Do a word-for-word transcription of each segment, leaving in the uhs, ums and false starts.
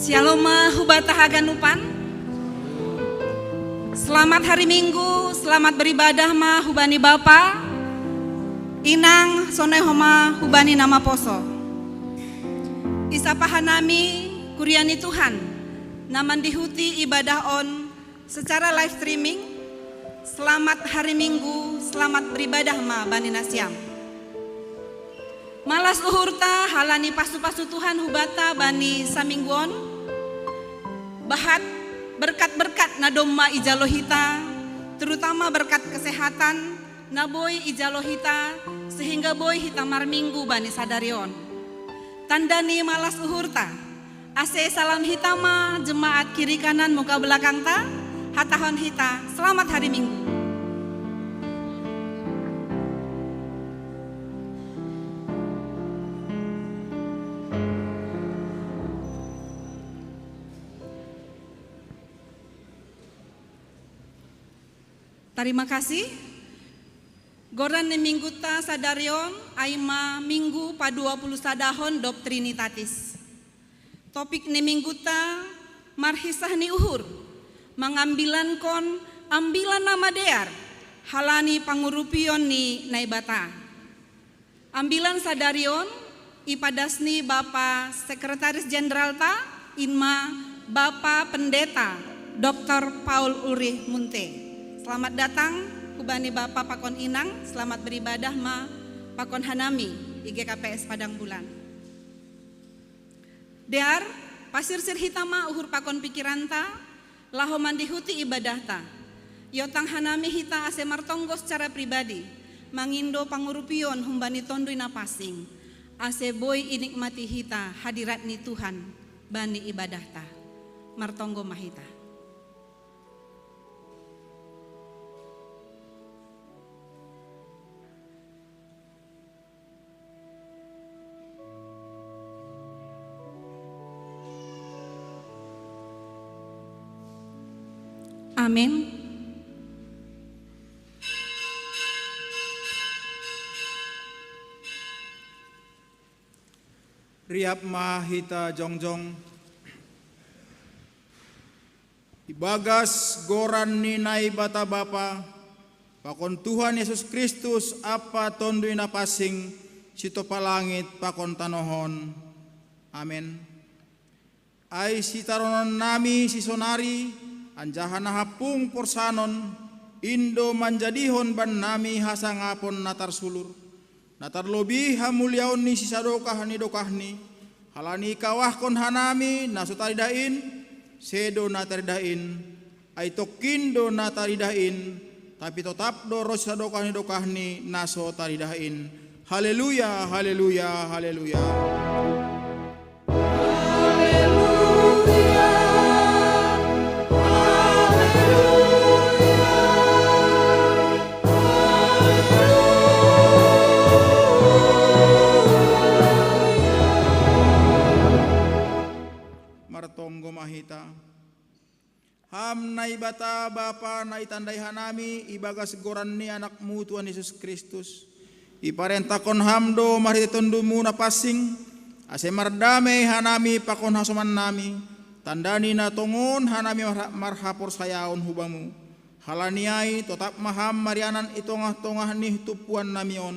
Shalom ma hubata haganupan. Selamat hari Minggu, selamat beribadah ma hubani Bapa, Inang, sonai homa hubani na maposo. Isapa hanami kuria ni Tuhan na mandihuti ibadah on secara live streaming. Selamat hari Minggu, selamat beribadah ma bani nasiam. Malas uhurta halani pasu-pasu Tuhan hubata bani samingguon. Bahat berkat-berkat na domma ijalo hita, terutama berkat kesehatan na boi ijalo hita, sehingga boi hita marminggu bani sadarion. Tanda ni malas uhurta, ase salam hita ma jemaat kiri kanan muka belakangta, hatahon hita, selamat hari Minggu. Terima kasih. Goran ni mingguta sadarion ai ma minggu paduapulusadahon dob Trinitatis. Topik ni mingguta marhisah ni uhur, mangambilankon ambilan na madear, halani pangurupion ni Naibata. Ambilan sadarion ipadas ni Bapa Sekretaris Jenderalta, in ma Bapa Pendeta Doktor Paul Ulrich Munte. Selamat datang hubani Bapa pakon Inang, selamat beribadah ma pakon hanami i G K P S Padang Bulan. Dear, pasirsir hita ma uhur pakon pikiranta, laho mandihuti ibadahta. Iotang hanami hita ase martonggo secara pribadi, mangindo pangurupion humbani Tonduy Napansing, ase boi inikmati hita hadirat ni Tuhan bani ibadahta. Martonggo ma hita. Amin. Riap ma hita jongjong. Ibagas goran ni Naibata Bapa, pakon Tuhan Yesus Kristus Ampa Tonduy Napansing, sitopa langit pakon tanoh on. Amen. Ai sitarononnami sisonari, anjaha na hampung porsanon, in do manjadihon bannami hasangapon na tarsulur, na tarlobi hamuliaon ni sisadokah ni dokahni, halani ikawahkon hanami na so taridah in, sedo na taridah in, ai tongkin do na taridah in, tapi totap do ro sisadokah ni dokahni na so taridah in. Haleluya, haleluya, haleluya. Martonggo ma hita. Ham Naibata Bapa na itandai hanami ibagas goran ni AnakMu Tuhan Yesus Kristus, iparentahkon Ham do marhitei TonduyMu Napansing, ase mardamei hanami pakon hasomannami, tanda ni na tongon hanami marha-, marhaporsayaon hu Bamu. Halani ai totap ma Ham marianan i tongah-tongah ni tumpuannami on,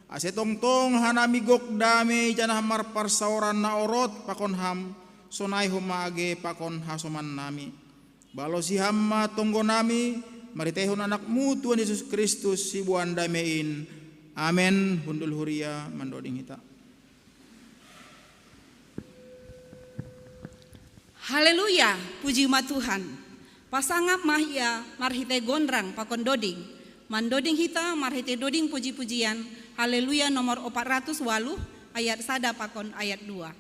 ase tongtong hanami gok damei janah marparsaoran na orot pakon Ham, sonai homa age pakon hasomannami. Balosi Ham ma tonggonami, marhiteihon AnakMu Tuhan Yesus Kristus siboan damei in. Amen. Hundul huria mandoding hita. Haleluya, puji ma Tuhan. Pasangap ma Ia marhitei gondrang pakon doding. Mandoding hita marhitei doding puji-pujian, Haleluya nomor opat ratus waluh, ayat sada pakon ayat dua.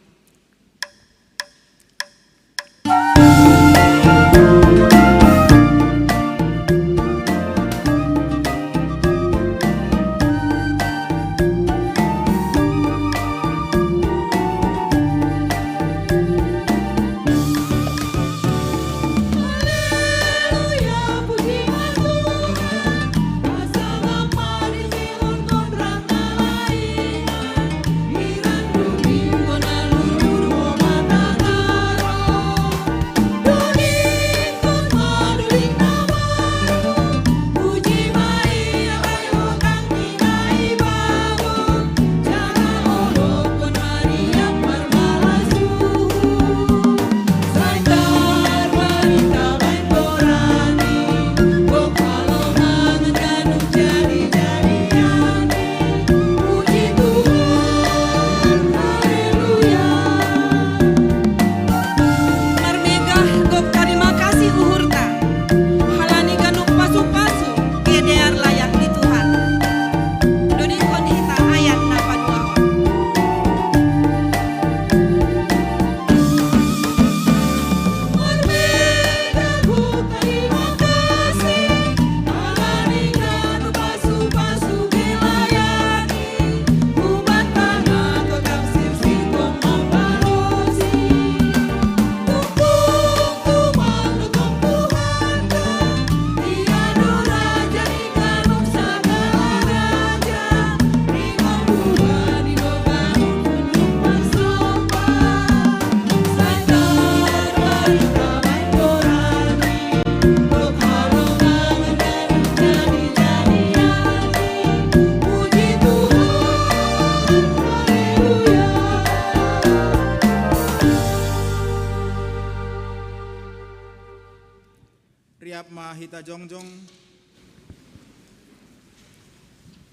Hita jongjong.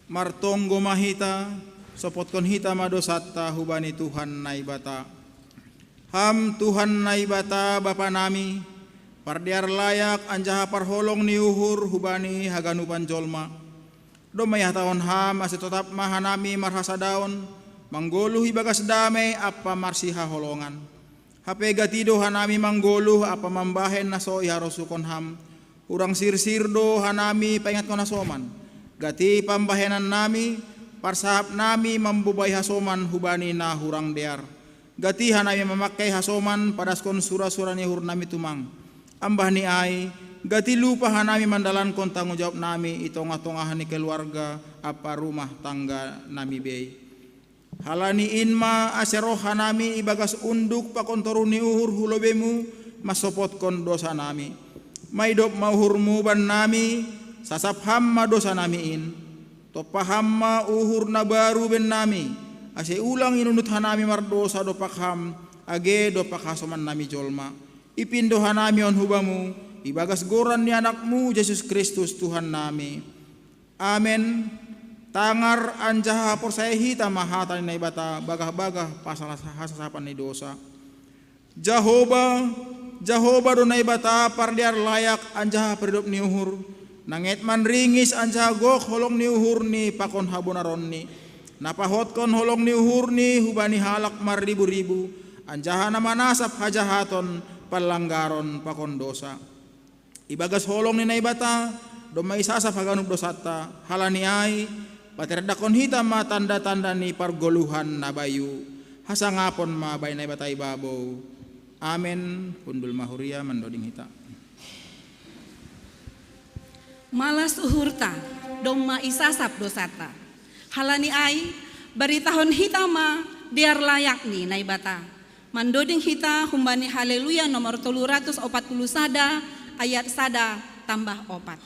Martonggo ma hita, sopotkon hita ma dosanta hubani Tuhan Naibata. Ham Tuhan Naibata Bapa nami, pardear layak anjaha parholong ni uhur hubani haganupan jolma. Domma ihatahon Ham ase totap ma hanami marhasadaon, manggoluh ibagas damei ampa marsihaholongan. Hape gati do hanami manggoluh ampa mambahen na so iharosuhkon Ham. Hurang sirsir do hanami paingatkon hasoman. Gati pambahenannami, parsahapnami mambobai hasoman hubani na hurang dear. Gati hanami mamangkei hasoman padaskon sura-sura ni uhurnami tumang. Ambah ni ai, gati lupa hanami mandalankon tanggung jawabnami i tongah-tongah ni keluarga ampa rumah tangganami bei. Halani in ma ase roh hanami ibagas unduk pakon toruh ni uhur hu lobeiMu mansopotkon dosanami. Maidop ma uhurMu bannami, sasap Ham ma dosanami in. Tompa Ham ma uhur na baru bennami, ase ulang inunut hanami mardosa dompak Ham, age dompak hasomannami jolma. Ipindo hanami on hu Bamu, ibagas goran ni AnakMu Jesus Kristus Tuhannami. Amen. Tangar anjaha porsayai hita ma hata ni Naibata bagah-bagah pasal hasasapan ni dosa. Jahowa, Jahowa do Naibata pardear layak anjaha paridop ni uhur, na nget manringis anjaha gok holong ni uhurNi pakon habonaronni, na pahotkon holong ni uhurNi hubani halak marribu-ribu, anjaha na manasap hajahaton, panlanggaron pakon dosa. Ibagas holong ni Naibata, domma isasap haganup dosanta, halani ai, paterendahkon hita ma tanda-tanda ni pargoluhan na bayu, hasangapon ma bani Naibata ibabou. Amen. Hundul ma huria mandoding hita. Malas uhurta, domma isasap dosanta. Halani ai, baritahon hita ma dear layak ni Naibata. Mandoding hita humbani Haleluya nomor tolu ratus opat puluh sada, ayat sada tambah opat.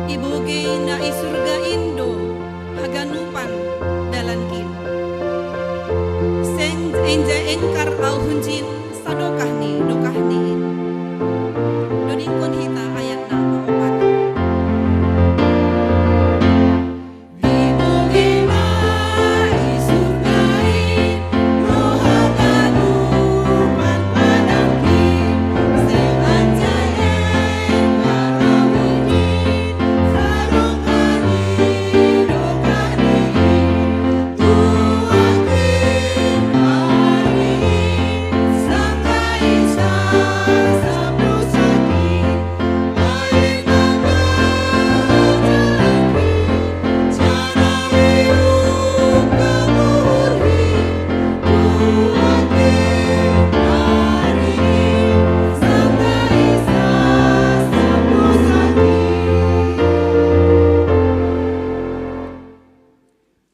Ibogei na i surga in do haganupan dalankin. Seng enja engkar ahu hunjin sadokah ni dokahni in. Dodingkon hita ayat na paopat.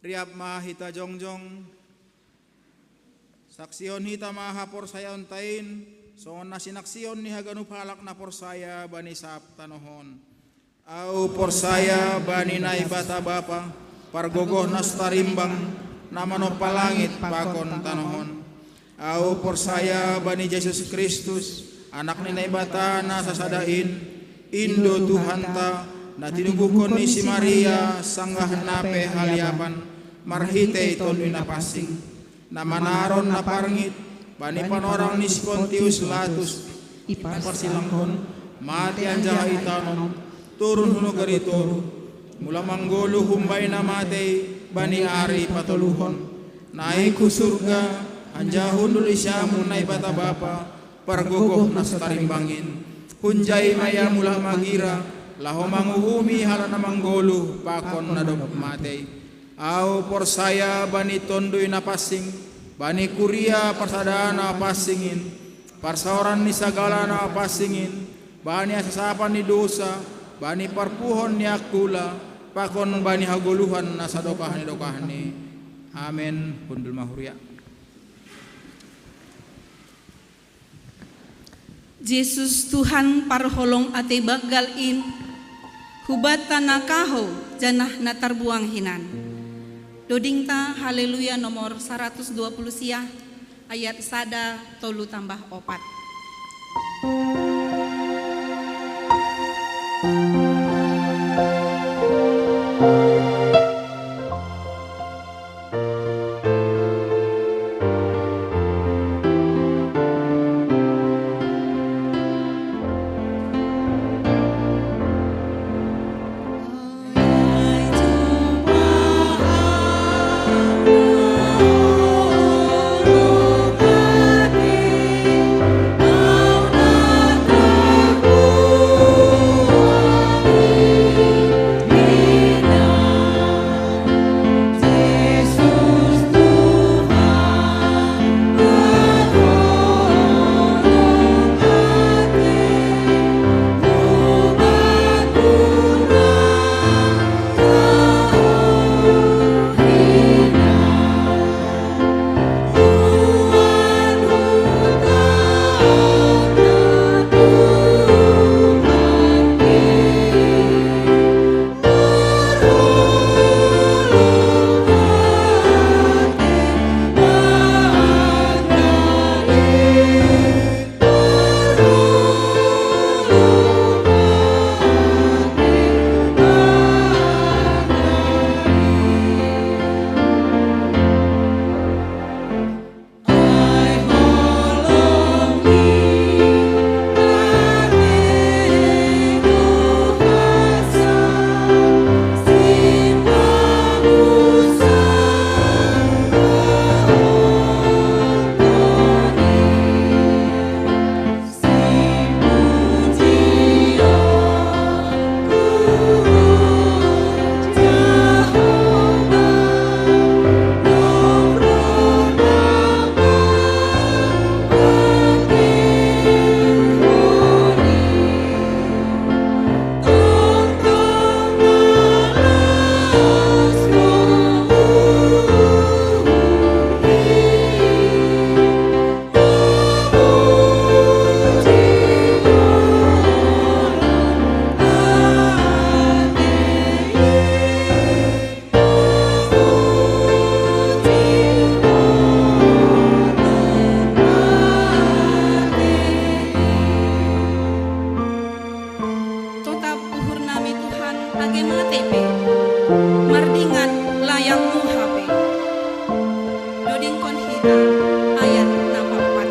Riap ma hita jongjong. Saksihon hita ma haporsayaonta in, songon na sinaksihon ni haganup halak na porsaya bani sab tanoh on. Ahu porsaya bani Naibata Bapa, pargogoh na so tarimbang, na manompa langit pakon tanoh on. Ahu porsaya bani Jesus Kristus, Anak ni Naibata na sasada in, in do Tuhanta, na tinubuhkon ni si Maria sanggah na pe haliapan, marhitei Tonduy Napansing, na manaron na parngit bani panorang ni si Pontius Latus, iparsilangkon, mate anjaha itanom, turun hu nagori toruh, mula manggoluh humbani na matei bani ari patoluhon, Naik hu surga, hanjaha hundul ri siamun Naibata Bapa, pargogoh na so tarimbangin. Hunjai ma Ia mulak magira, laho manguhumi halak na manggoluh pakon na dob matei. Ahu porsaya bani Tonduy Napansing, bani kuria parsadaan na pansing in, parsaoran ni sagala na pansing in, bani hasasapan ni dousa, bani parpuhoon ni angkula, pakon bani hagoluhan na sadokah ni dokahni. Amen. Hundul ma huria. Jesus Tuhan parholong atei banggal in, hubanta na kahou janah na tarbuang hinan. Dodingta Haleluya nomor saratus dua puluh sia, ayat sada, tolu tambah opat. Totap uhur nami Tuhan, age mate pe, mardingan layakMu hape. Dodingkon hita ayat na paopat.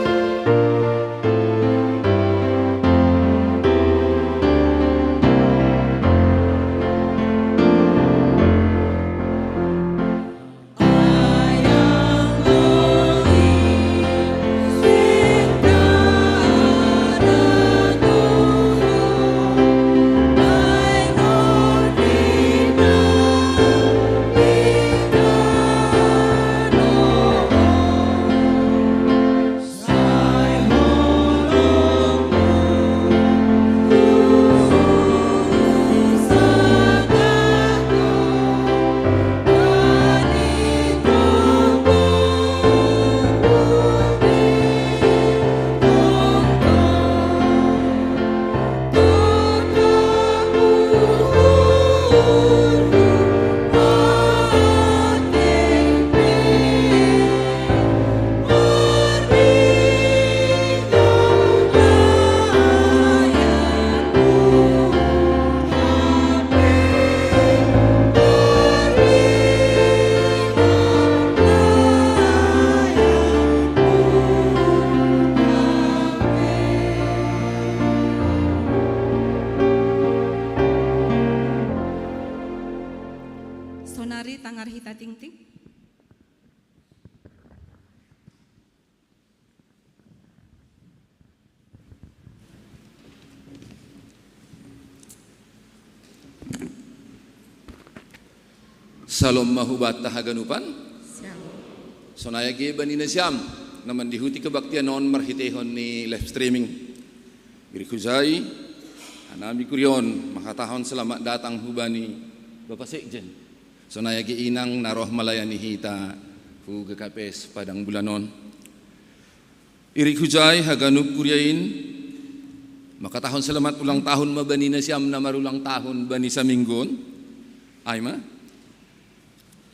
Sonari tangar hita tingting. Salom ma hubata haganupan. Sonai age bani nasiam na mandihuti kabaktian on marhitehon ni live streaming. Irik hujai, hanami kurion makatahon selamat datang hubani Bapak Sekjen. Sonai age inang na roh malayani hita hu G K P S Padang Bulan on. Irik hujai haganup kuriain, makatahon selamat ulang tahun ma bani nasiam na marulang tahun bani saminggon. Ai ma,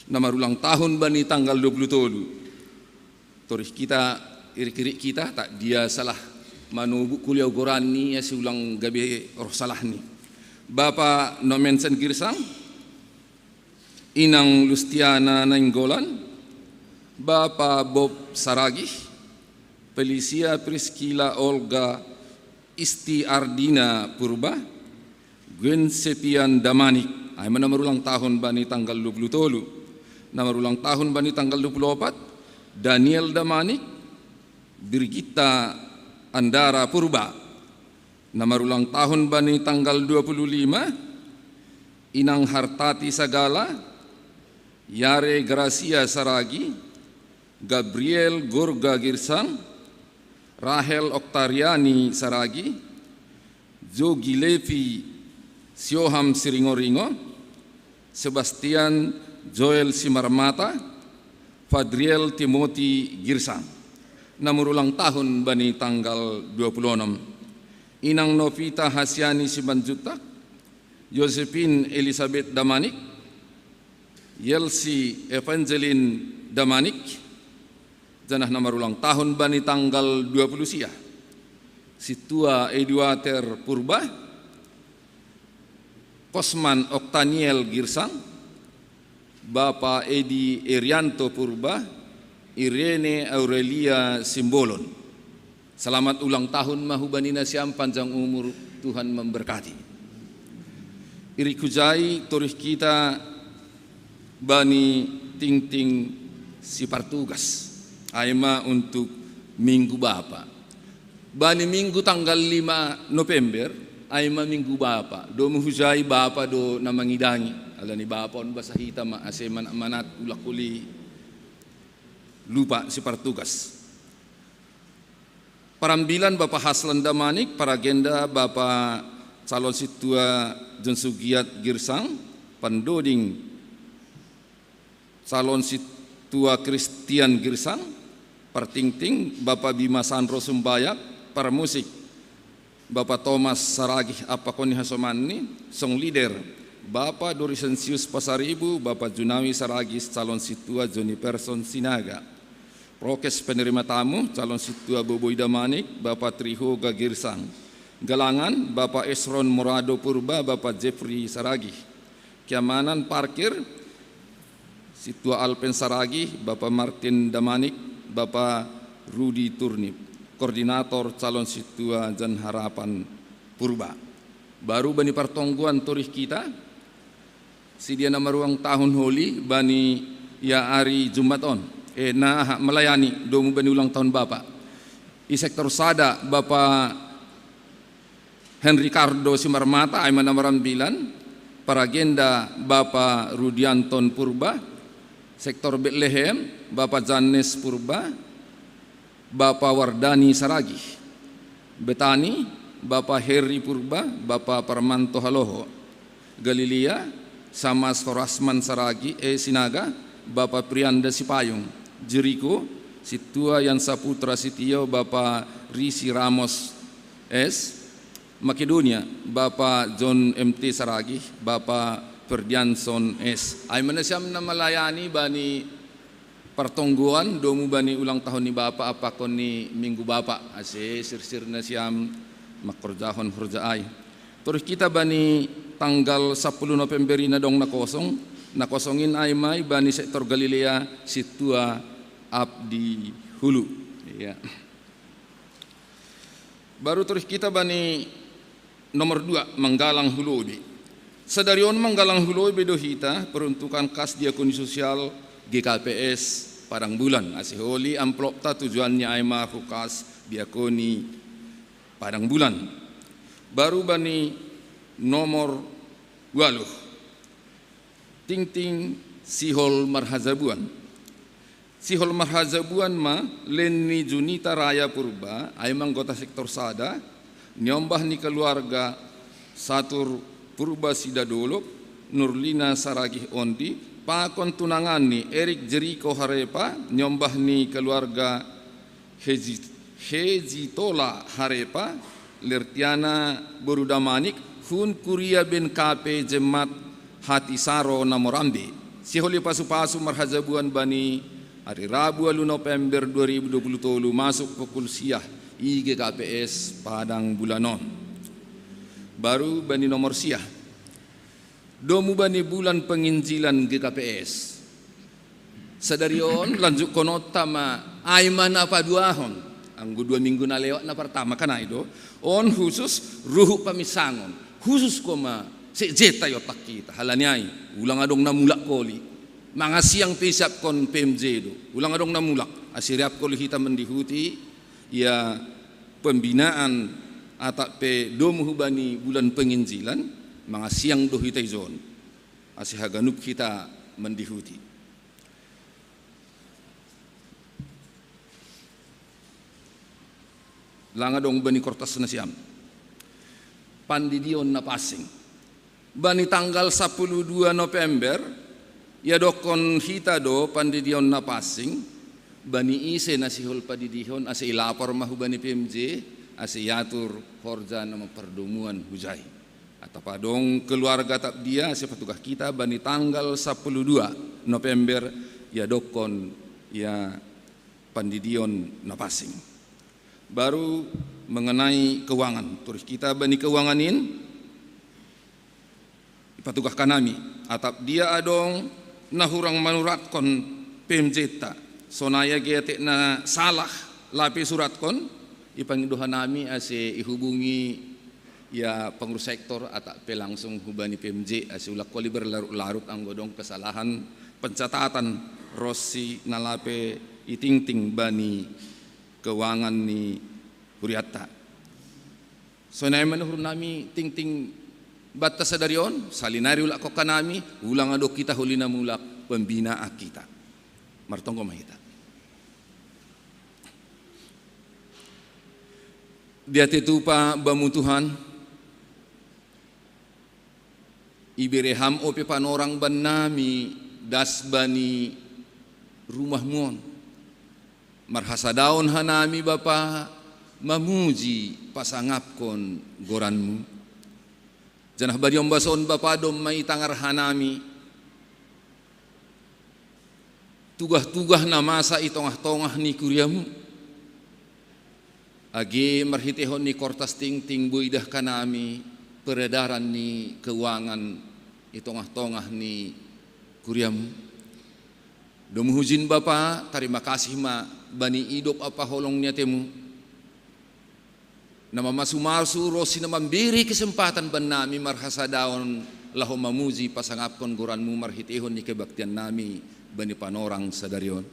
na marulang tahun bani tanggal dua puluh tolu. Torih kita, irik-irik kita, tak dia salah manobuk kuliah goranni, ya siulang gabe roh salahni. Bapa Nomensen Girsang, Inang Lustiana Nainggolan, Bapa Bob Saragih, Felicia Priskila Olga Isti Ardina Purba, Gwen Sepian Damanik, ai ma na marulang tahun bani tanggal dua puluh tolu. Na marulang tahun bani tanggal dua puluh opat, Daniel Damanik, Birgitta Andara Purba. Na marulang tahun bani tanggal dua puluh lima, Inang Hartati Sagala, Yare Gracia Saragi, Gabriel Gorga Girsang, Rahel Oktariani Saragi, Jogi Levi Sioham Siringoringo, Sebastian Joel Simarmata, Fadriel Timothy Girsang. Na marulang tahun bani tanggal dua puluh enam. Inang Novita Hasiani Simanjuntak, Josephine Elizabeth Damanik, Yelsi Evangeline Damanik, janah na marulang tahun bani tanggal dua puluh sia. Sintua Eduater Purba, Kosman Oktaniel Girsang, Bapa Edi Erianto Purba, Irene Aurelia Simbolon. Selamat ulang tahun ma hubani nasiam, panjang umur, Tuhan memberkati. Irik hujai torih kita bani tingting sipartugas. Ai ma untuk Minggu Bapa. Bani Minggu tanggal lima November, ai ma Minggu Bapa. Domu hujai Bapa do na mangidangi. Alani Bapa on basa hita ma ase manat-manat, ulang huli lupa sipartugas. Parambilan Bapa Haslan Damanik, paragenda Bapa calon sintua John Sugiat Girsang, pandoding calon sintua Christian Girsang, partingting Bapa Bima Sandro Sumbayak, parmusik Bapa Thomas Saragih, apa koni hasomanni, song leader Bapa Dorisensius Pasaribu, Bapa Junawi Saragih, calon sintua Joni Person Sinaga. Prokes penerima tamu, calon sintua Boboi Damanik, Bapa Trihoga Girsang. Galangan, Bapa Esron Morado Purba, Bapa Jeffrey Saragih. Keamanan parkir, Sintua Alpen Saragih, Bapa Martin Damanik, Bapa Rudi Turnip. Koordinator calon sintua Jan Harapan Purba. Baru bani partonggoan torih kita, si dia na marulang tahun holi bani ia ari Jumat on. Eh, na aha, melayani, domu bani ulang tahun Bapa. I sektor sada, Bapa Henry Cardo Simarmata, ai ma na marambilan, paragenda Bapa Rudianton Purba, sektor Betlehem, Bapa Janes Purba, Bapa Wardani Saragih, Betani, Bapa Heri Purba, Bapa Parmanto Haloho, Galilea, Samas Horasman Saragih, eh, Sinaga, Bapa Prianda Sipayung, Jeriko, Sintua Yan Saputra Sitio, Bapa Risi Ramos, S, Makedonia, Bapa John M T Saragih, Bapa Ferdianson S. Ai ma nasiam na malayani bani partonggoan, domu bani ulang tahun ni Bapa, apa koni Minggu Bapa, ase sirsir nasiam mangkorjahon horja ai. Torih kita bani tanggal sapuluh November i na dong na kosong, na kosong in ai ma i bani sektor Galilea, Sintua Abdi Hulu. Iya. Baru torih kita bani nomor dua, manggalang hu lobei. Sadari on manggalang hu lobei do hita, peruntukan kas diakoni sosial G K P S Padang Bulan. Ase holi amplopta, tujuannya ai ma hu kas diakoni Padang Bulan. Baru bani nomor ualuh. Tingting Sihol marhazabuan. Sihol marhazabuan ma len ni Junita Raya Purba, ai ma anggota sektor sada, niombah ni keluarga Satur Purba Sidadolok, Nurlina Saragih Ondi, pakon tunangan ni Erik Jeriko Harepa, niombah ni keluarga Heji-, Hejitola Harepa, Lertiana Boru Damanik, hun kuria ben K P Jemmat Hati Saro na Morambe. Sihol i pasu-pasu marhazabuan bani ari Rabu ualu November dua ribu dua puluh tolu masuk pukul sia i G K P S Padang Bulanon. Baru bani nomor sia. Domu bani bulan penginjilan G K P S. Sadari on lanjutkononta ma ai ma na paduahon. Anggo dua minggu na lewat na pertama kan ai do. On khusus ruhut pamisangon. Khusus koma sekjenta i otak hita. Halani ai, ulang adong na mulak holi. Mangasiang pe siapkon P M J do. Ulang adong na mulak. Asa riap holi hita mandihuti ia pembinaan atap pe domu hubani bulan penginjilan, mangasiang do hita ijon. Asa haganup hita mandihuti. Lang adong bani kortas nasiam. Pandidion na pansing. Bani tanggal sapuluh dua November, iadokkon hita do pandidion na pansing, bani ise na sihol padidihon, asa ilapor ma hubani P M J, asa iatur horja na marpardomuan hujai. Atap adong keluarga atap dia, asa patugah hita bani tanggal sapuluh dua November, iadokkon ia pandidion na pansing. Baru mengenai keuangan, turih hita bani keuangan in, ipatugah hanami, atap dia adong na hurang manuratkon P M J-ta, sonai age atik na salah lape isuratkon, ipangido hanami asa ihubungi ia pengurus sektor atap pe langsung hubani P M J, asa ulang holi berlarut-larut anggo adong kesalahan pencatatan ronsi na lape itingting bani keuangan ni hurianta. Sonai ma na uhurnami tingting banta sadari on, sali nari ulakkon hanami, ulang adong hita holi na mulak pembinaan hita. Martonggo ma hita. Dia te tupa Bamu Tuhan, ibere Ham ope panorang bannami das bani rumah-Mu on. Marhasadaon hanami Bapa mamuji pasangapkon goran-Mu. Janah bani ombas on Bapa domma itangar hanami tugah-tugah na masa i tongah-tongah ni kuria-Mu. Age marhiteihon ni kortas tingting boi idah hanami peredaran ni keuangan i tongah-tongah ni kuria-Mu. Domu hujin Bapa, tarima kasih ma bani idop ampa holong ni ate-Mu. Na mamasu-masu ronsi na mambere kesempatan bannami marhasadaon laho mamuji pasangapkon goran-Mu marhiteihon ni kebaktiannami bani panorang sadari on.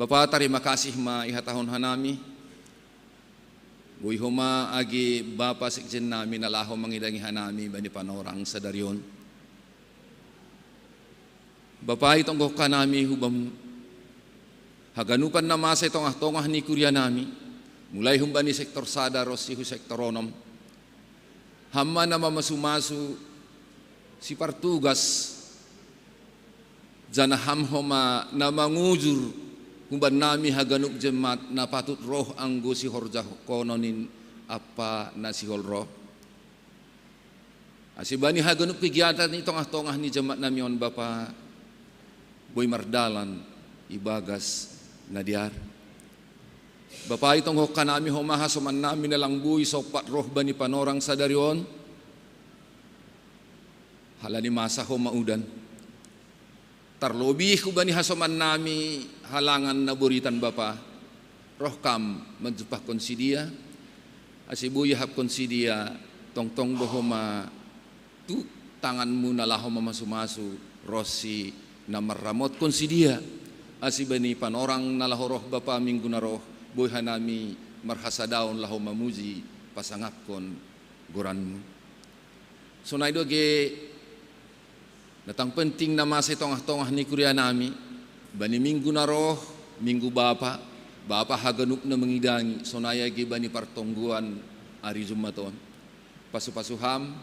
Bapa, tarima kasih ma ihatahon hanami. Boi Ho ma age Bapa sekjennami na laho mangidangi hanami bani panorang sadari on. Bapa, itonggohon hanami hu Bamu haganupan na masa i tongah-tongah ni kurianami, mulai humbani sektor sada ronsi hu sektor onom. Ham ma na mamasu-masu sipartugas, janah Ham Ho ma na mangujur humbannami haganup jemmat na patut roh anggo sihorjahonkonon in ampa na sihol roh. Asa bani haganup kegiatan i tongah-tongah ni jemmatnami on Bapa, boi mardalan ibagas na dear. Bapa, itonggohon hanami Ho ma hasomannami na lang boi sompat roh bani panorang sadari on, halani masa homa udan. Tarlobih hubani hasomannami halangan na boritan Bapa, roh Kam manjumpahkon sidea, asa boi iahapkon sidea tongtong do Ho ma tu tangan-Mu na laho mamasu-masu ronsi na marramotkon sidea, asa bani panorang na laho roh Bapa minggu na roh, boi hanami marhasadaon laho mamuji pasangapkon goran-Mu. Sonai do age Na tang penting na masa i tongah-tongah ni kuria nami, bani minggu na roh, minggu Bapa, Bapa haganup na mangidangi, sonai age bani partonggoan ari Jumat on. Pasu-pasu Ham,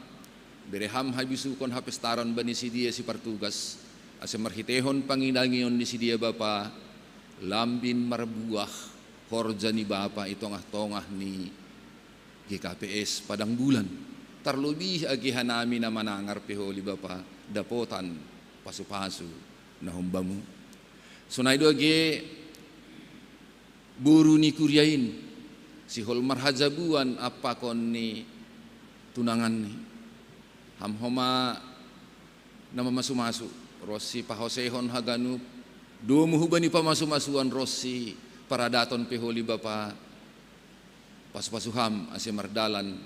bere Ham habisukon hapestaron bani sidia sipartugas, ase marhitehon pangidangion ni sidia Bapa, lambin marbuah horja ni Bapa i tongah-tongah ni G K P S Padang Bulan. Tarlobih age hanami na manangar pe holi Bapa, dapotan pasu-pasu na hum Bamu. Sonai do age boru ni kuria in, sihol marhajabuan ampakon ni tunanganni. Ham homa na mamasu-masu, ronsi pahosehon haganup domu hubani pamasu-masuan ronsi paradaton pe holi Bapa, pasu-pasu Ham ase mardalan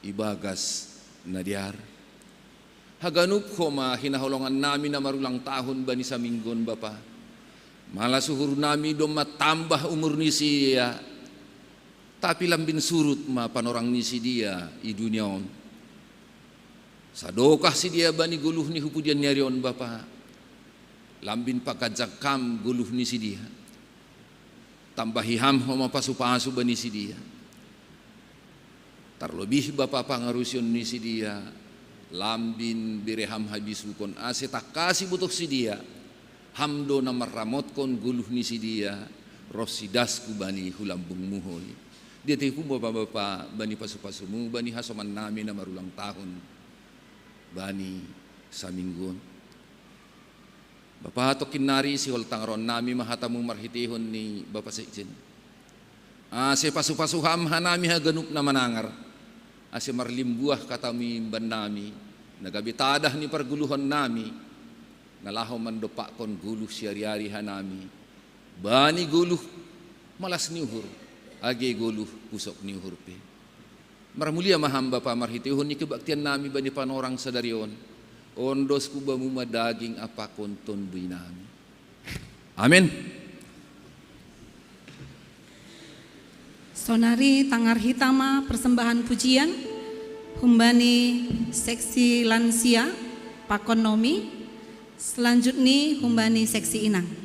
ibagas na dear. Haganup homa hinaholongan nami na marulang tahun bani saminggu on Bapa. Malas uhur nami domma tambah umur ni sidia, tapi lambin surut ma panorang ni sidia i dunia on. Sadokah sidia bani goluh ni hupudian ni ari on Bapa, lambin paganjang Ham goluh ni sidia. Tambahi Ham homa pasu-pasu bani sidia. Tarlobih Bapa pangarusion ni sidia, lambin bere Ham habisukon ase tangkas ibotoh sidia, Ham do na marramotkon goluh ni sidia, ronsi dasku bani hulambungmu holi. Diatehon Bapa, Bapa, bani pasu-pasumu, bani hasoman nami na marulang tahun, bani saminggu on. Bapa, tongkin nari sihol tangaron nami ma hatamu marhitehon ni Bapa Sekjen. Ase pasu-pasu Ham hanami haganup na manangar, ase marlimbuah katamu imban nami, na gabe tadah ni pargoluhon nami, na laho mandompakkon goluh siari-ari hanami, bani goluh malas ni uhur, age goluh pusok ni uhur pe. Marmulia ma Ham Bapa marhitehon ni kebaktian nami bani panorang sadari on. On dosku Bamu ma daging ampakon tondui nami. Amen. Sonari tangar hita ma persembahan pujian, humbani seksi lansia, pakon nomi, selanjutni humbani seksi inang.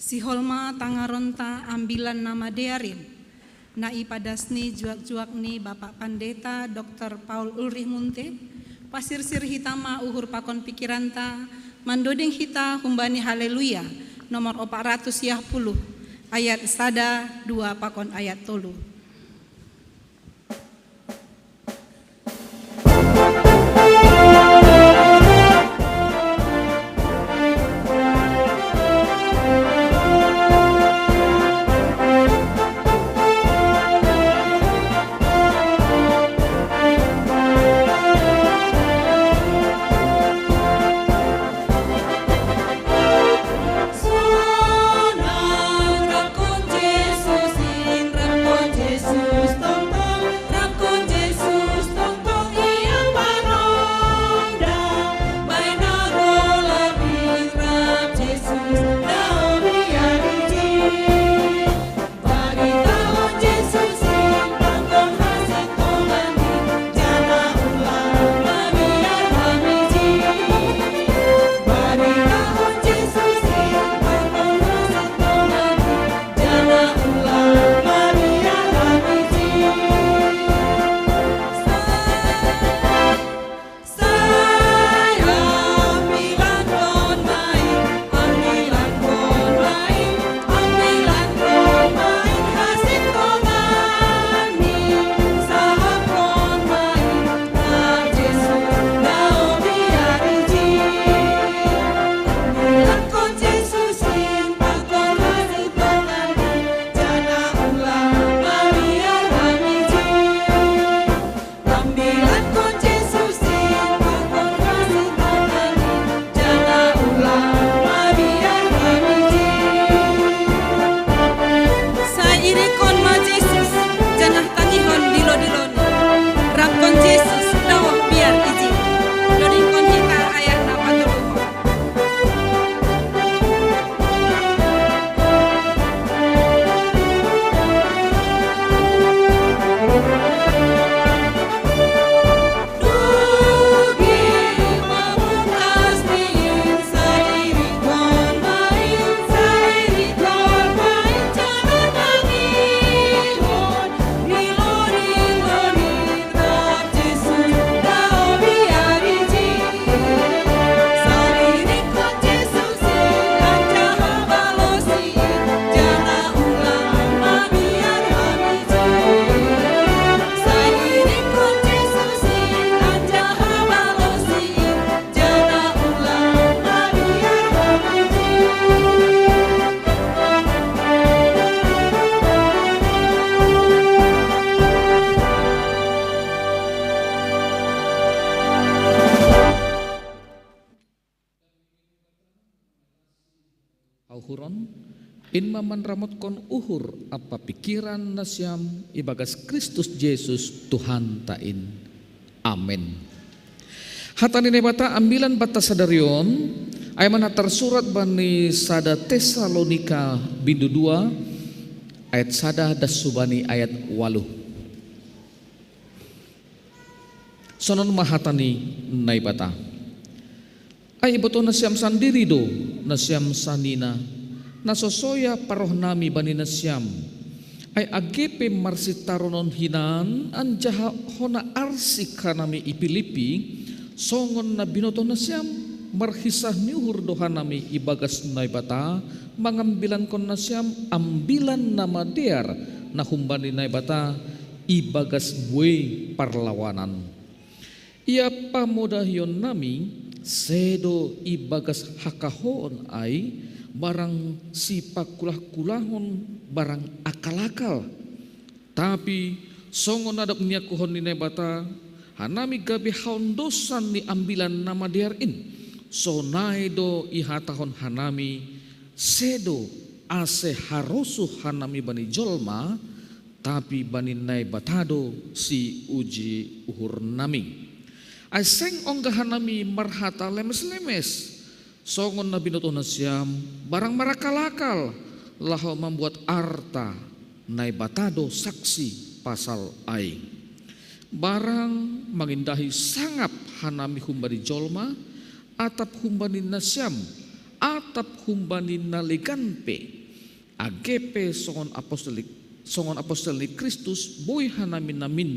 Sihol ma tangaronta ambilan na madear in, na ipadasni juak-juakni Bapak Pandeta Doktor Paul Ulrich Munte, pasirsir hita ma uhur pakon pikiranta, mandoding hita humbani Haleluya, nomor opat ratus yahpuluh, ayat sada, dua pakon ayat tolu. Sai irikon ma Jesus, janah tangihon dilo-diloni. Rangkon Jesus, daoh biar ijin. Dodingkon hita ayat na patoluhon. Auhuron, in ma manramotkon uhur ampa pikiran nasiam ibagas Kristus Jesus Tuhanta in. Amen. Hata ni Naibata ambilan banta sadari on, ai ma na tarsurat bani sada Tesalonika bindu dua, ayat sada das hubani ayat waluh. Sonon ma hata ni Naibata. Ai ibotoh nasiam sandiri do, nasiam sanina, na so soya paroh nami bani nasiam. Ai age pe marsitaronon hinan anjaha hona arsik hanami i Pilipi, songon na binotoh nasiam, marhisah ni uhur do hanami ibagas Naibata, mangambilankon nasiam ambilan na madear, na humbani Naibata, ibagas buei parlawanan. Ia pamodahion nami, sedo ibagas hakahoon ai, barang sipakulah-kulahon, barang akal-akal. Tapi songon na dob niakuhon ni Naibata, hanami gabe haondosan ni ambilan na madear in, sonai do ihatahon hanami, sedo ase harosuh hanami bani jolma, tapi bani Naibata do siuji uhur nami. Ai seng ongga hanami marhata lemes-lemes, songon na binotoh nasiam, barang marakal-akal, laho mambuat arta, Naibata do saksi pasal ai. Barang mangindahi sangap hanami humbani jolma, atap humbani nasiam, atap humbani na legan pe, age pe songon apostel ni, songon apostel ni Kristus boi hanami namin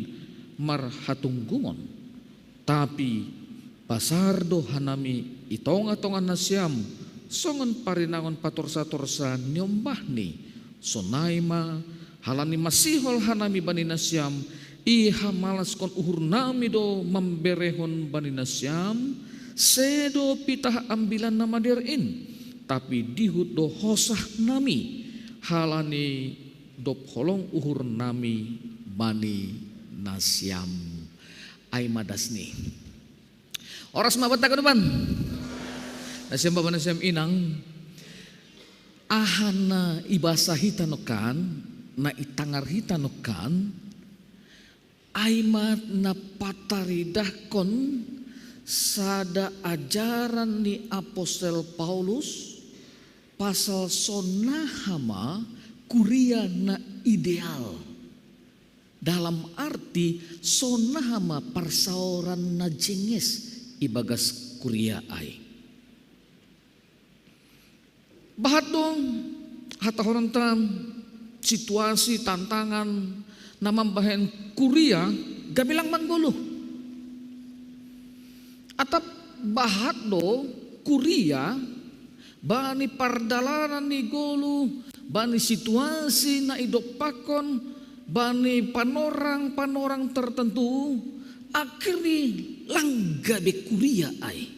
marhatunggungon. Tapi pasar do hanami i tongah-tongah nasiam songon parinangon patorsa-torsa niombahni. Sonai ma, halani masihol hanami bani nasiam, ihamalas uhurnami do mamberehon bani nasiam, sedo pitah ambilan na madear in, tapi dihut do hosahnami, halani dob holong uhurnami bani nasiam. Ai ma dasni. Oras ma banta ganupan. Nasiam bapa, nasiam inang. Aha na ibasa hita nongkan, na itangar hita nongkan, ai ma na pataridahkon sada ajaran ni apostel Paulus pasal sonaha ma kuria na ideal. Dalam arti sonaha ma parsaoran na jenges ibagas kuria ai. Bahat do hatahononta situasi tantangan na mambahen kuria gabe lang manggoluh. Atap bahat do kuria bani pardalanan ni goluh, bani situasi na idompakkon, bani panorang-panorang tertentu, akhirni lang gabe kuria ai.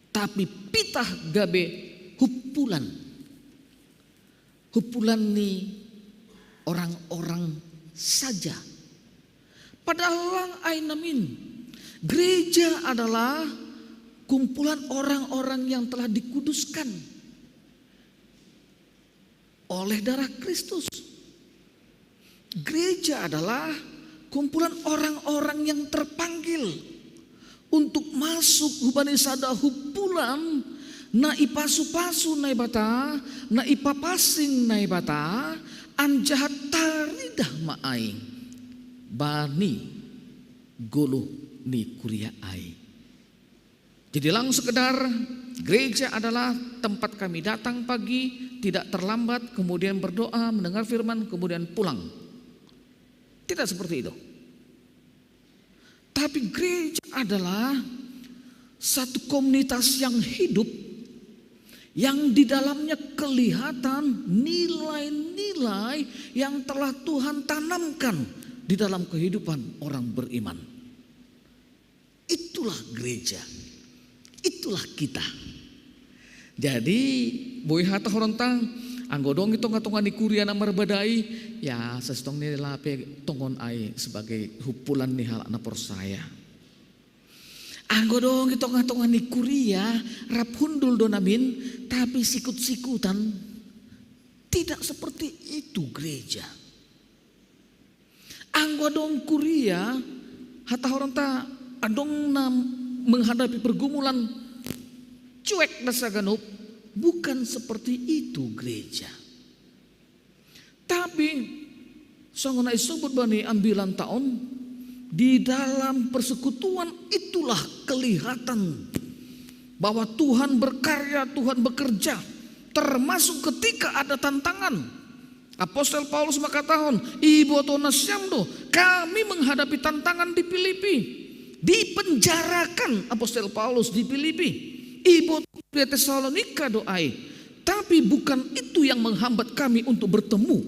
Tapi pitah gabe humpulan. Humpulan ni orang-orang saja. Padahal lang ai namin. Gereja adalah kumpulan orang-orang yang telah dikuduskan oleh darah Kristus. Gereja adalah kumpulan orang-orang yang terpanggil untuk masuk hubani sada humpulan na ipasu-pasu Naibata, na ipapasing Naibata, anjaha taridah ma ai bani goluh ni kuria ai. Jadi lang sekedar gereja adalah tempat kami datang pagi, tidak terlambat, kemudian berdoa, mendengar firman, kemudian pulang. Tidak seperti itu. Tapi gereja adalah satu komunitas yang hidup, yang di dalamnya kelihatan nilai-nilai yang telah Tuhan tanamkan di dalam kehidupan orang beriman. Itulah gereja. Itulah kita. Jadi, boi hatahononta, anggo adong i tongah-tongah ni kuria na marbadai, ya, sasintongni lape tongon ai sebagai humpulan ni halak na porsaya. Anggo adong i tongah-tongah ni kuria, rap hundul do namin, tapi sikut-sikutan. Tidak seperti itu gereja. Anggo adong kuria, hatahononta adong na menghadapi pergumulan, cuek do haganup, bukan seperti itu gereja. Tapi songon na isobut bani ambilanta on, di dalam persekutuan itulah kelihatan bahwa Tuhan berkarya, Tuhan bekerja, termasuk ketika ada tantangan. Apostel Paulus mangkatahon, "Iboto nasiam do, kami menghadapi tantangan di Filipi." Dipenjarakan Apostel Paulus di Filipi. Iboto di Tesalonika do ai. Tapi bukan itu yang menghambat kami untuk bertemu.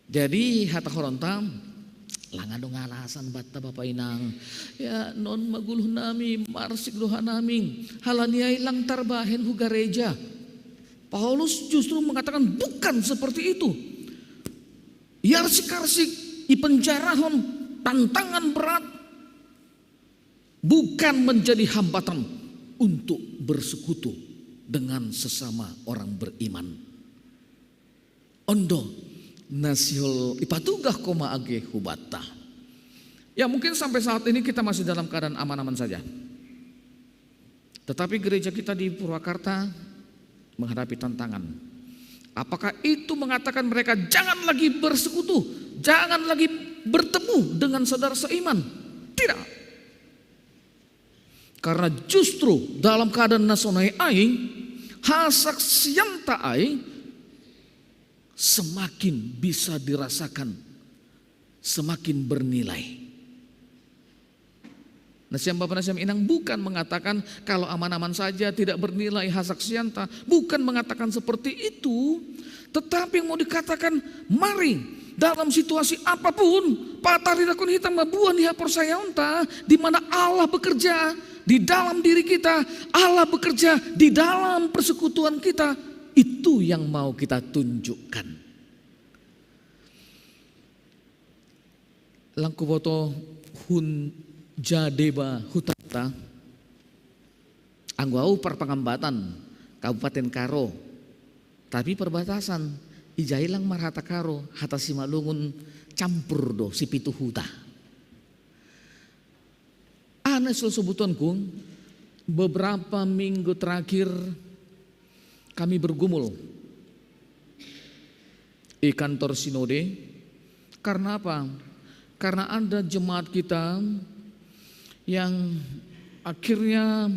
Jadi hatahononta, lang adong alasan banta bapa inang. Ya, non ma goluh nami, marsik do hanami. Halani ai lang tarbahen hu gareja. Paulus justru mengatakan bukan seperti itu. Iarsik-arsik, ipenjarahon, tantangan berat bukan menjadi hambatan untuk bersekutu dengan sesama orang beriman. On do na sihol ipatugah koma age hu banta. Ya, mungkin sampai saat ini kita masih dalam keadaan aman-aman saja. Tetapi gereja kita di Purwakarta menghadapi tantangan. Apakah itu mengatakan mereka jangan lagi bersekutu, jangan lagi bertemu dengan saudara seiman? Tidak. Karena justru dalam keadaan nasonai ai, hasaksianta ai semakin bisa dirasakan, semakin bernilai. Nasiam Bapa, nasiam Inang, bukan mengatakan kalau aman-aman saja tidak bernilai hasaksianta. Bukan mengatakan seperti itu. Tetapi yang mau dikatakan, mari dalam situasi apapun, patari dakon hita mabuan ni haporsayaonta, di mana Allah bekerja di dalam diri kita, Allah bekerja di dalam persekutuan kita, itu yang mau kita tunjukkan. Langku boto hun jadeba hutanta, anggo au parpangambatan Kabupaten Karo, tapi perbatasan, ijai lang marhata Karo, hata Simalungun campur do, sipitu huta. Aneh sobutonku, beberapa minggu terakhir kami bergumul di kantor sinode. Karena apa? Karena ada jemaat kita yang akhirnya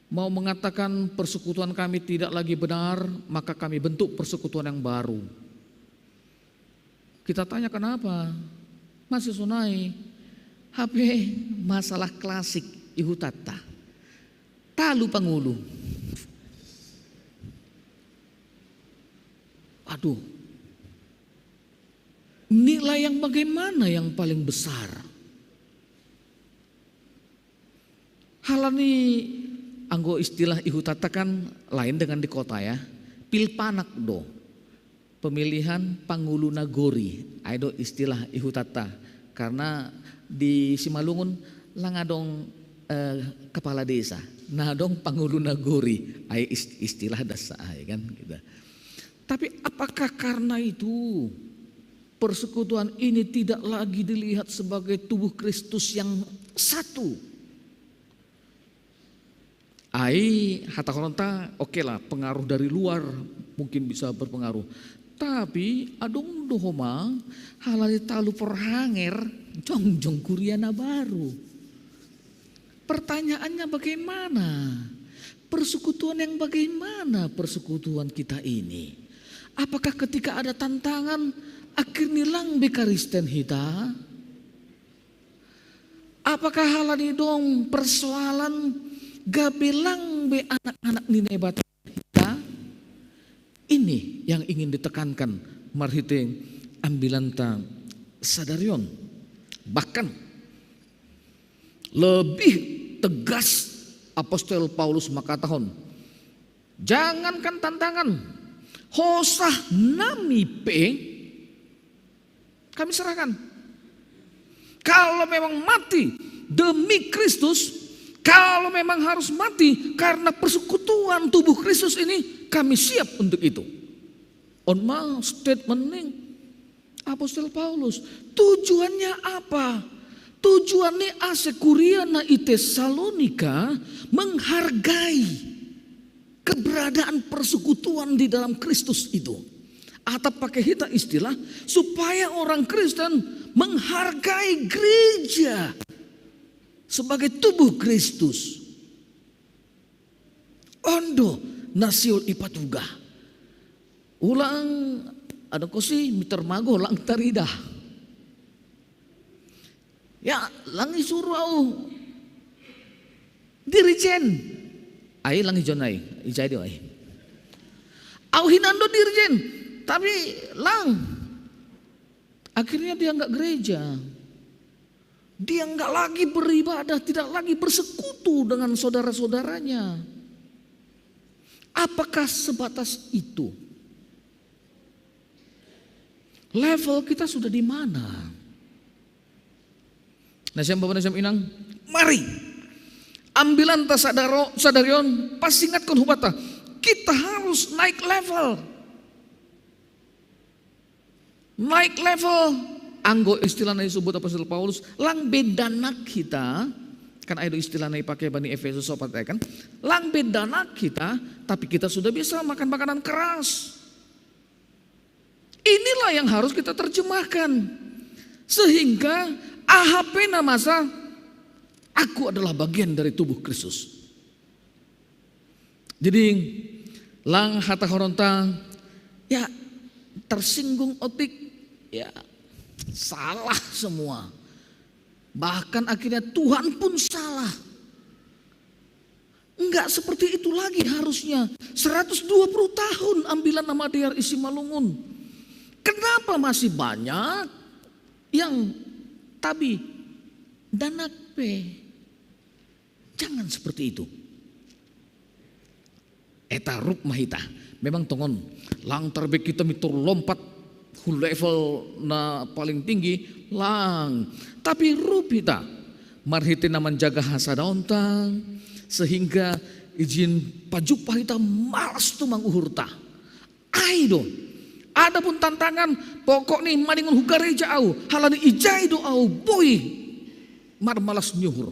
mau mengatakan persekutuan kami tidak lagi benar, maka kami bentuk persekutuan yang baru. Kita tanya kenapa? Masih sonai. Hape masalah klasik i hutanta. Talu pangulu. Aduh. Nilai yang bagaimana yang paling besar? Halani anggo istilah i hutanta kan lain dengan di kota ya. Pilpanak do. Pemilihan pangulu nagori. Ai do istilah i hutanta. Karena di Simalungun lang adong eh, kepala desa. Nah adong pangulu nagori. Ai istilah dasa ai kan gitu. Tapi apakah karena itu persekutuan ini tidak lagi dilihat sebagai tubuh Kristus yang satu? Ai hatahononta oke lah, pengaruh dari luar mungkin bisa berpengaruh. Tapi adong do homa halani talu porhanger jongjong kuria na baru. Pertanyaannya bagaimana? Persekutuan yang bagaimana persekutuan kita ini? Apakah ketika ada tantangan akhirnya lang be Kristen hita? Apakah halani dong persoalan gabe lang be anak-anak ni Naibata hita? Ini yang ingin ditekankan marhite ambilanta sadarion. Bahkan lebih tegas apostel Paulus mangkatahon, jangankan tantangan, hosah nami pe kami serahkan. Kalau memang mati demi Kristus, kalau memang harus mati karena persekutuan tubuh Kristus ini, kami siap untuk itu. On ma statement ning apostel Paulus. Tujuannya apa? Tujuannya ase kuria na i Tesalonika menghargai keberadaan persekutuan di dalam Kristus itu. Atau pakai hita istilah, supaya orang Kristen menghargai gereja sebagai tubuh Kristus. Ondo na sihol ipatugah. Ulang ada kosi miter mago lang taridah. Ya, lang isuru au dirijen. Ai lang ijon ai, ijai do ai. Au hinan do dirijen, tapi lang. Akhirnya dia nggak gereja. Dia nggak lagi beribadah, tidak lagi bersekutu dengan saudara-saudaranya. Apakah sebatas itu? Level kita sudah di mana? Nasiam Bapa, nasiam Inang, mari. Ambilanta sadaro, sadarion, pasingatkon hubata. Kita harus naik level. Naik level, anggo istilah na isebut apostel Paulus, lang be danak hita, kan ai do istilah na ipake bani Efesus opat ya kan, lang be danak hita, tapi kita sudah bisa makan makanan keras. Inilah yang harus kita terjemahkan. Sehingga aha pe na masa Aku adalah bagian dari tubuh Kristus. Jadi lang hata horonta, ya, tersinggung otik, ya, salah semua. Bahkan akhirnya Tuhan pun salah. Enggak seperti itu lagi harusnya. Seratus dua puluh tahun ambilan nama Dear Isi Malungun. Kenapa masih banyak yang tabi danakpe? Jangan seperti itu. Eta rup mahita. Memang tongon lang tarbek kita mitur lompat hu level na paling tinggi lang. Tapi rup hita marhite na manjaga hasadaonta sehingga ijin pajupa hita malas tumang uhurta. Ai do. Adapun tantangan, pokok ni maningon hu gareja au, halani ijai do au boi marmalas nyuhur.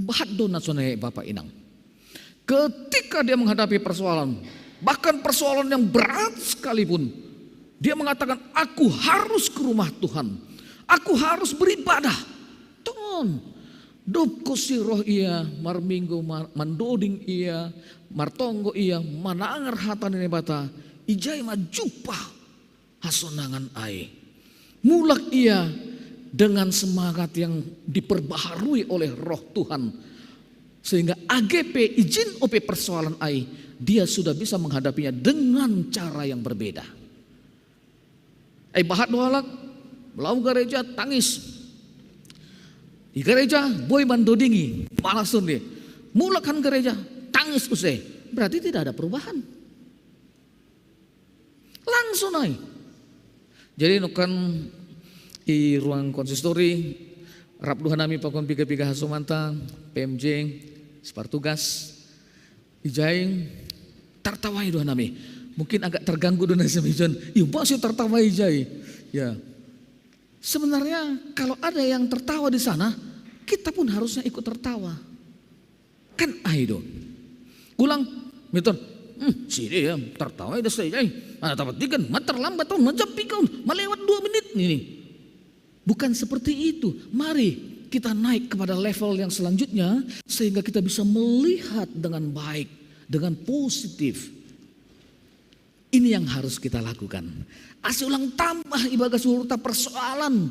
Bahat do na sonai Bapak Inang. Ketika dia menghadapi persoalan, bahkan persoalan yang berat sekalipun, dia mengatakan, "Aku harus ke rumah Tuhan. Aku harus beribadah." Tongon, dop ko si roh ia, marminggu, mar, mandoding ia, martonggo ia, manangar hata ni Naibata, ijai majupa hasonangan ai. Mulak ia dengan semangat yang diperbaharui oleh Roh Tuhan, sehingga age pe ijin ope persoalan ai, dia sudah bisa menghadapinya dengan cara yang berbeda. Ai bahat do halak, lau gareja tangis. Di gareja boi mandodingi, malas tun dia. Mulak han gareja tangis use. Berarti tidak ada perubahan. Langsung ai. Jadi nukan i ruang konsistori, rap do hanami pakon piga-piga hasomanta, P M J, Spartugas, ijai, tartawai do hanami. Mungkin agak terganggu do nasiam ijon. Iyo, basi tartawai ijai. Ya. Sebenarnya kalau ada yang tertawa di sana, kita pun harusnya ikut tertawa. Kan ai do. Ulang, miton, hmm, sini ya, tertawa ida saja. Ada tempat tiga, ma terlambat, oh, macam pikau, melewat dua menit ini. Bukan seperti itu. Mari kita naik kepada level yang selanjutnya sehingga kita bisa melihat dengan baik, dengan positif. Ini yang harus kita lakukan. Ase ulang tambah ibagas uhurta persoalan.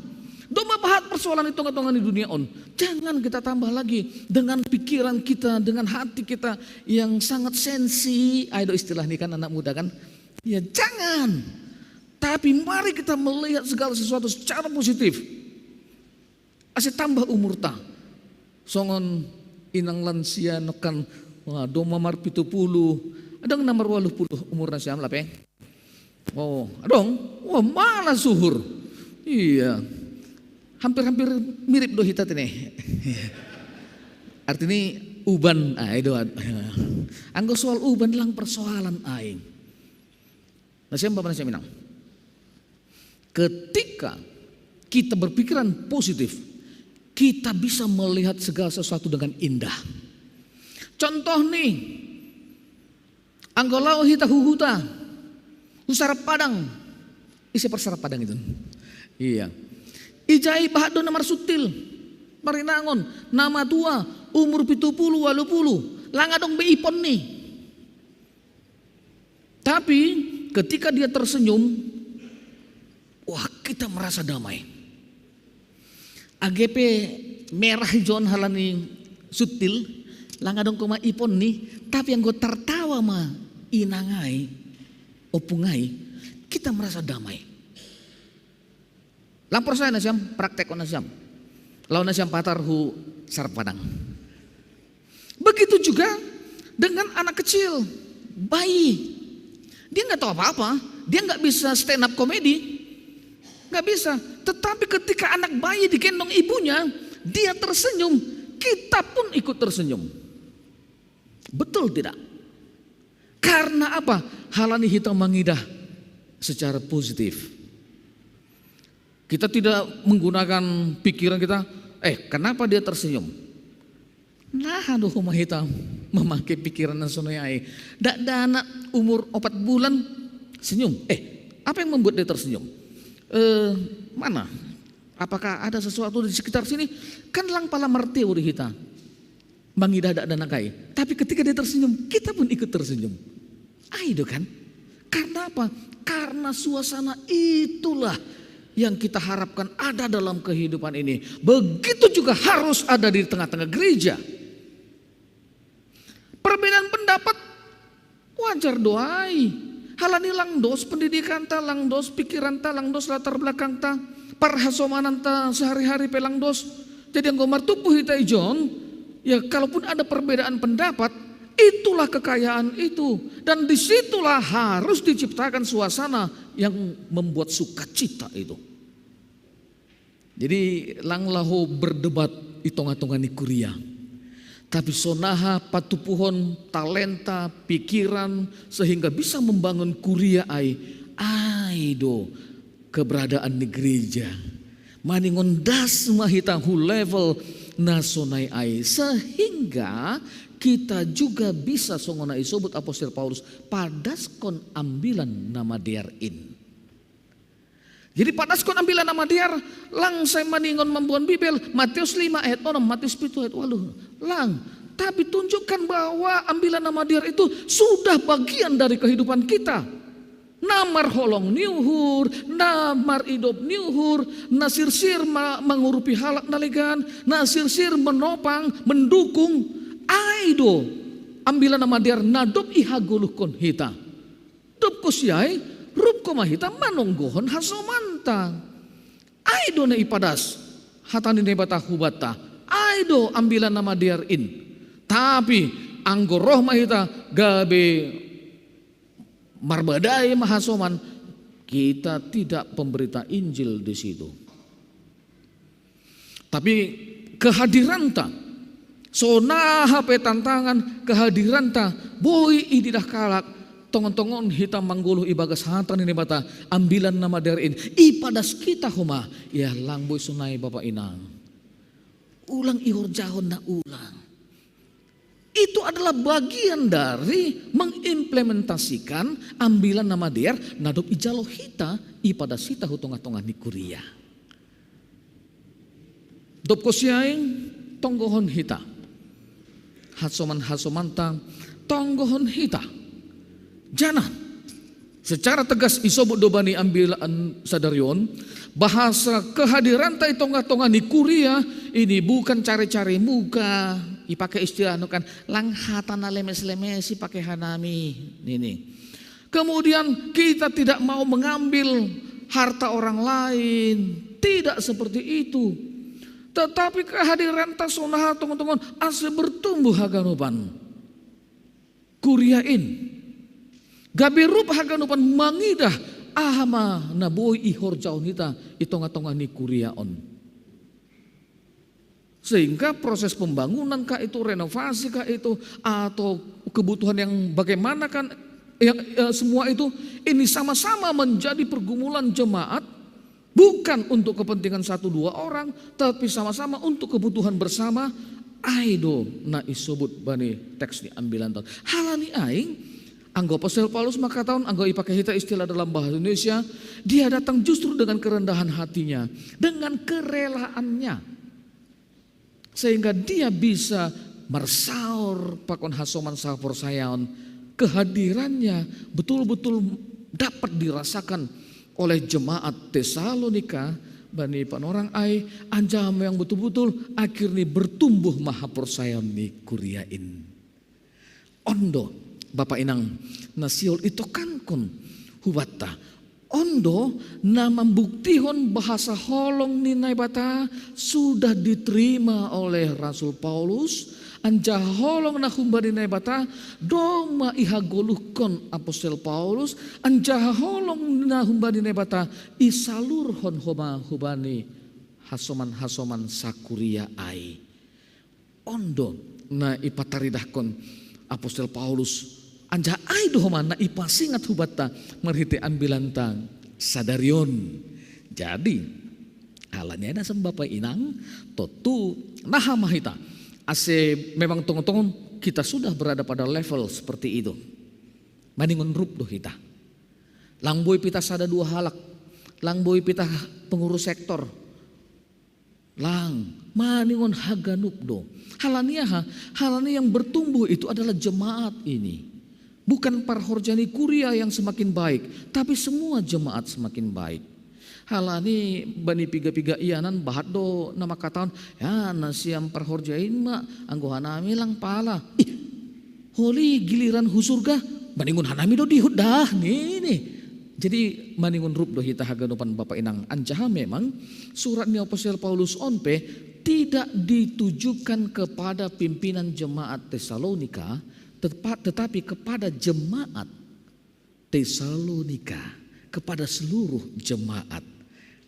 Domma bahat persoalan i tonga-tonga ni dunia on. Jangan kita tambah lagi dengan pikiran kita, dengan hati kita yang sangat sensi. Ai do istilah ni kan anak muda kan. Ya jangan. Tapi mari kita melihat segala sesuatu secara positif. Ase tambah umurta. Songon inang lansia nokan, wah, domma marpitu puluh, adong na marwaluh puluh umurna siam lape. Oh, adong, wah, malas uhur. Iya. Hampir-hampir mirip do hita tene. Artini uban ai do. Anggo soal uban lang persoalan ai. Nasiam Bapak, nasiam Inang. Ketika kita berpikiran positif, kita bisa melihat segala sesuatu dengan indah. Contoh ni, anggo lao hita hu huta, hu Sarap Padang, ise parsarap Padang itu. Iya. Ijai bahat do na marsutil, marinangon, na matua, umur pitu puluh, walu puluh, lang adong be ipon ni. Tapi ketika dia tersenyum, wah, kita merasa damai. Age pe merah ijon halani sutil, lang adong koma ipon ni, tapi anggo tartawa ma inang ai, ompung ai, kita merasa damai. Lang porsaya nasiam, praktek nasiam. Lao nasiam patar hu Sarap Padang. Begitu juga dengan anak kecil, bayi. Dia nggak tahu apa-apa, dia nggak bisa stand up comedy, nggak bisa. Tetapi ketika anak bayi digendong ibunya, dia tersenyum, kita pun ikut tersenyum. Betul tidak? Karena apa? Halani hita mangidah secara positif. Kita tidak menggunakan pikiran kita, eh, kenapa dia tersenyum? Nah, aduh, rumah hita memakai pikiran na sonai ai. Dak ada anak umur opat bulan senyum. Eh, apa yang membuat dia tersenyum? Eh, mana? Apakah ada sesuatu di sekitar sini? Kan lang pala marteu di hita. Mangidah-idah na kai. Tapi ketika dia tersenyum, kita pun ikut tersenyum. Ai do kan? Karena apa? Karena suasana itulah yang kita harapkan ada dalam kehidupan ini. Begitu juga harus ada di tengah-tengah gereja. Perbedaan pendapat wajar do ai. Halani lang dos pendidikanta, lang dos pikiran ta, lang dos latar belakang ta, parhasomanan ta sehari-hari pe lang dos. Jadi anggo martumpu hita ijon, ya kalaupun ada perbedaan pendapat, itulah kekayaan itu. Dan disitulah harus diciptakan suasana yang membuat sukacita itu. Jadi lang laho berdebat i tonga-tonga ni kuria. Tapi sonaha patupuhon talenta, pikiran, sehingga bisa membangun kuria ai, ai do keberadaan ni gereja. Maningon das ma hita hu level na sonai ai, sehingga kita juga bisa songon na isobut apostel Paulus, padaskon ambilan na madear in. Jadi padaskon ambilan na madear, lang sai maningon mamboan Bibel, Matius lima ayat onom, Matius pitu ayat walu. Lang, tapi tunjukkan bahwa ambilan na madear itu sudah bagian dari kehidupan kita. Na marholong ni uhur, na maridop ni uhur, na sirsir ma, mangurupi halak na legan, na sirsir menopang, mendukung, ai do ambilan na madear na dob ihagoluhkon hita. Dob kosiai, rupko ma hita manonggohon hasomanta. Ai do na ipadas hata ni Naibata hubanta. Ai do ambilan na madear in. Tapi anggo roh ma hita gabe marbadai ma hasoman, kita tidak pemberita Injil di situ. Tapi kehadiranta, sonaha pe tantangan kehadiranta, boi ididah halak, tongon-tongon hita manggoluh ibagas hata ni Naibata, ambilan na madear in, ipadas hita homa, ya lang boi sonai bapa inang. Ulang ihorjahon na ulang. Itu adalah bagian dari mengimplementasikan ambilan na madear na dob ijalo hita, ipadas hita hu tongah-tongah ni kuria. Dob kosiai tonggohon hita. Hasoman-hasomanta tonggohon hita. Janah secara tegas isobut do bani ambilan sadari on, bahasa kehadiranta i tongah-tongah ni kuria ini bukan cari-cari muka, ipake istilah anu kan, lang hata na lemes-lemes ipake hanami nini. Kemudian kita tidak mau mengambil harta orang lain, tidak seperti itu. Tetapi kehadiranta sonaha tongon-tongon ase bertumbuh haganupan kuria in. Gabe rup haganupan mangidah aha ma na boi ihorjahon hita i tongah-tongah ni kuria on. Sehingga proses pembangunan kah itu, renovasi kah itu, atau kebutuhan yang bagaimana kan, yang eh, semua itu ini sama-sama menjadi pergumulan jemaat, bukan untuk kepentingan satu dua orang, tapi sama-sama untuk kebutuhan bersama. Ai do na isobut bani teks ni ambilanta on. Halani ai, anggo apostel Paulus mangkatahon, anggo ipake hita istilah dalam bahasa Indonesia, dia datang justru dengan kerendahan hatinya, dengan kerelaannya. Sehingga dia bisa marsaor pakon hasoman sahaporsayaon, kehadirannya betul-betul dapat dirasakan oleh jemaat Tesalonika, bani panorang ai, anjaha memang betul-betul akhirnya bertumbuh ma haporsayaon ni kuria in. On do, bapa inang, na sihol itokankon hubanta. On do na mambuktihon bahasa holong ni Naibata sudah diterima oleh Rasul Paulus, anjaha holong na humbani Naibata domma ihagoluhkon apostel Paulus, anjaha holong na humbani Naibata isalurhon homa hubani hasoman-hasoman sakuria ai. On do na ipataridahkon apostel Paulus, anjaha ai do homa na ipasingat hubanta marhitei ambilanta sadari on. Jadi, halani ai nasem bapa inang, tontu naha ma hita ase memang tongon-tongon kita sudah berada pada level seperti itu. Maningon rup do hita. Lang boi pe hita sada dua halak, lang boi pe hita pengurus sektor, Lang, maningon haganup do. Halani aha? Halani yang bertumbuh itu adalah jemaat ini. Bukan parhorja ni kuria yang semakin baik, tapi semua jemaat semakin baik. Halani bani piga-piga ianan bahat do na mangkatahon, ya, nasiam parhorja in ma, anggo hanami lang pala. Ih, holi giliran hu surga, maningon hanami do dihut dah, nini. Jadi maningon rup do hita haganupan bapa inang, anjaha memang surat ni apostel Paulus on pe tidak ditujukan kepada pimpinan jemaat Tesalonika, tepa-, tetapi kepada jemaat Tesalonika, kepada seluruh jemaat.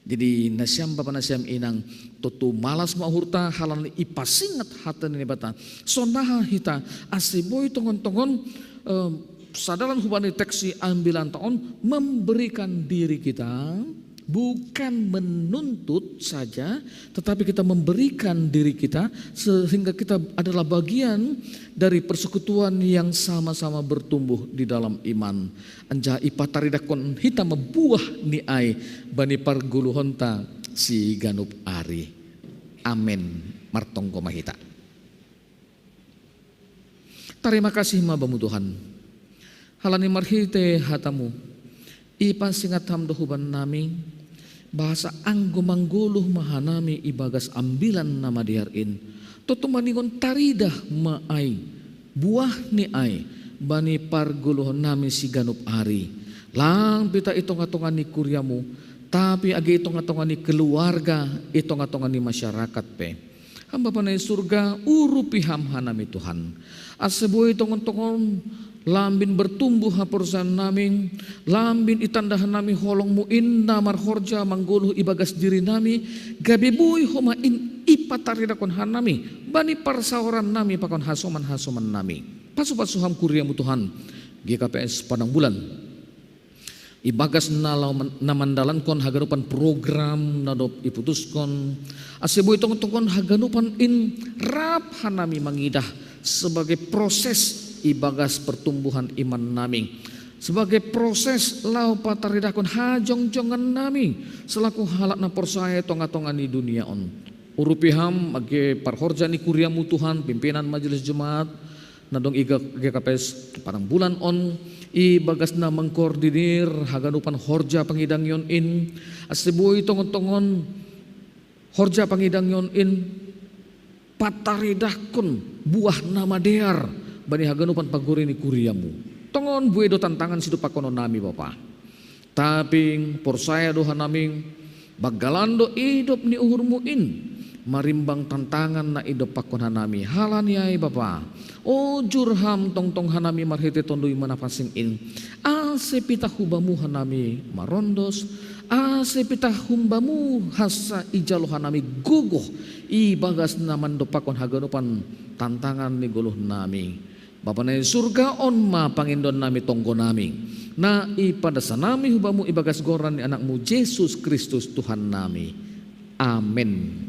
Jadi nasiam bapa nasiam inang, tontu malas ma uhurta halani ipasingat hata ni Naibata. Songon aha hita, ase boi tongon-tongon, eh, sadalan hubani teks ni ambilanta on, memberikan diri kita, bukan menuntut saja, tetapi kita memberikan diri kita sehingga kita adalah bagian dari persekutuan yang sama-sama bertumbuh di dalam iman. Anjaha ipataridahkon hita ma buah ni ai bani pargoluhonta siganup ari. Amen. Martonggo ma hita. Tarima kasih ma Bamu Tuhan, halani marhite hata-Mu ipasingat Ham do hubannami, bahasa anggo manggoluh ma hanami ibagas Ambilan Namadear in, tontu maningon taridah ma ai, buah ni ai, bani pargoluhonnami siganup ari. Lang pe hita i tonga-tonga ni kuria-Mu, tapi age i tonga-tonga ni keluarga, i tonga-tonga ni masyarakat pe. Ham Bapa na i surga, urupi Ham hanami Tuhan, ase boi tongon-tongon lambin bertumbuh haporsayaonnami, lambin itanda hanami holong-Mu in na marhorja manggoluh ibagas dirinami, gabe boi homa in ipataridahkon hanami bani parsaorannami pakon hasoman-hasomannami. Pasu-pasu Ham kuria-Mu Tuhan, G K P S Padang Bulan, ibagas na laho man-, na mandalankon haganupan program na dob iputuskon, ase boi tongon-tongon haganupan in rap hanami mangidah sebagai proses ibagas pertumbuhan imannami, sebagai proses laho pataridahkon hajongjongannami selaku halak na porsaya i tonga-tonga ni dunia on. Urupi Ham age parhorja ni kuria-Mu Tuhan, pimpinan majelis jemaat na dong i G-, G K P S Padang Bulan on, ibagas na mengkoordinir haganupan horja pangidangion in, ase boi tongon-tongon horja pangidangion in pataridahkon buah na madear bani haganupan pagori ni kuria-Mu. Tongon buei do tantangan sidompakononnami, Bapa. Tapi porsaya do hanami, banggalan do idop ni uhur-Mu in marimbang tantangan na idompakkon hanami. Halani ai Bapa, ojur Ham tongtong hanami marhite Tondu-Mu na pansing in, ase pitah hu Bamu hanami marondos, ase pitah hu Bamu hansa ijalo hanami gogoh ibagas na mandompakkon haganupan tantangan ni goluhnami. Bapa na i surga, on ma pangindoannami tonggonami, na ipadas hanami hu Bamu ibagas goran ni Anak-Mu Jesus Kristus Tuhannami. Amen.